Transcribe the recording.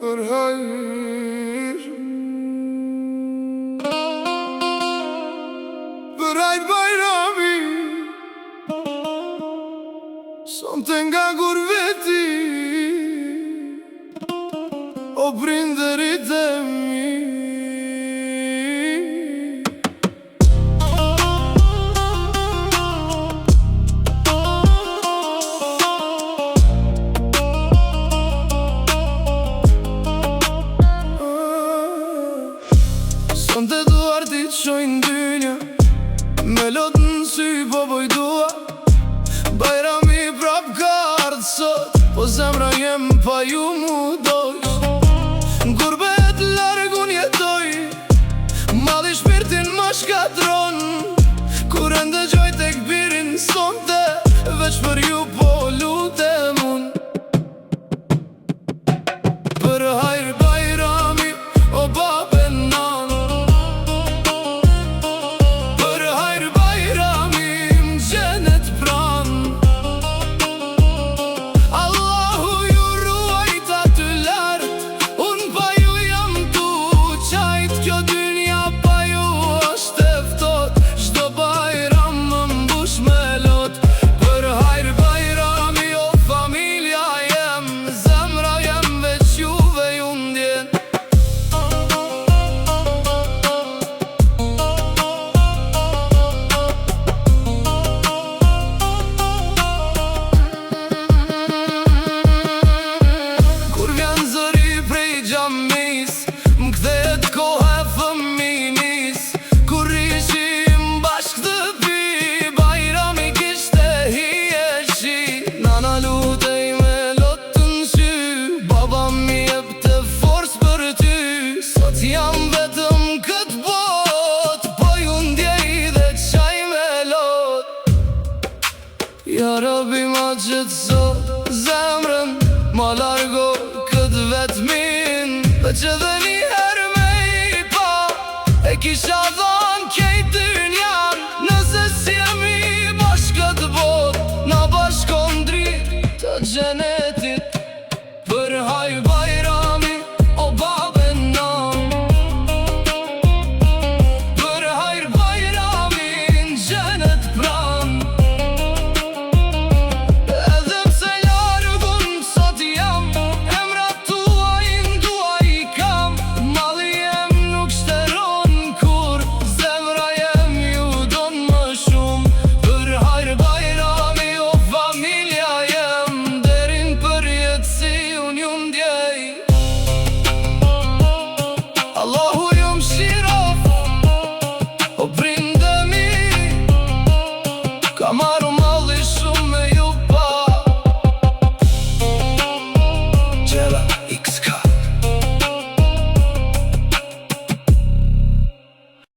Për hajr. Për hajr bajrami. Sonte nga gurbeti. O prindërit e mi. Sonte duart i çoj n'dynja. Me lot në sy po boj dua. Bajrami prap ka ardhë sot, Po zemra jem pa ju mu dojsh. N'gurbet larg unë jetoj, Malli shpirtin ma shkatron. Kur e ndëgjoj tekbirin sonte, veç për ju po lutem unë. Për hajr bajrami, o babë e nanë. Për hajr bajrami, m'xhenet pranë. Allahu ju ruajt aty lart. Unë pa ju jam tu qajt. Kjo dynja pa ju është e ftoht. Çdo bajram më mbush me lot. Për hajr bajrami, o familja jem. Zemra jem veç juve ju ndjen. Kur vjen zëri prej xhamis, më kthehet koha e fëminis. Kur ishim bashkë t'pi, bajrami kishte hijeshi. Nana lutej me lot në sy, baba mi jepte forcë për ty. Sot jam vetëm këtë bot, po ju ndjej dhe qaj me lot. Ja Rabbi, ma qetëso zemrën, ma largo këtë vetmin. Veç edhe një herë me i pa, e kisha dhan kejt dynjan. Nëse s'jemi bashkë këtë bot, na bashkon dritë të xhenetit. Për hajr bajrami, o babë e nanë. Për hajr bajrami, në xhenet pranë. Edhe pse larg unë sot jam, emrat tuaj n'dua i kam. Malli jem nuk shteron kur, zemra jem ju don më shumë. Për hajr bajrami, o familja jem. Derin përjetësi unë ju ndjej. Allahu ju mshiroft, o prindë mi. Ka marrë malli shumë me ju pa. Gjela XK.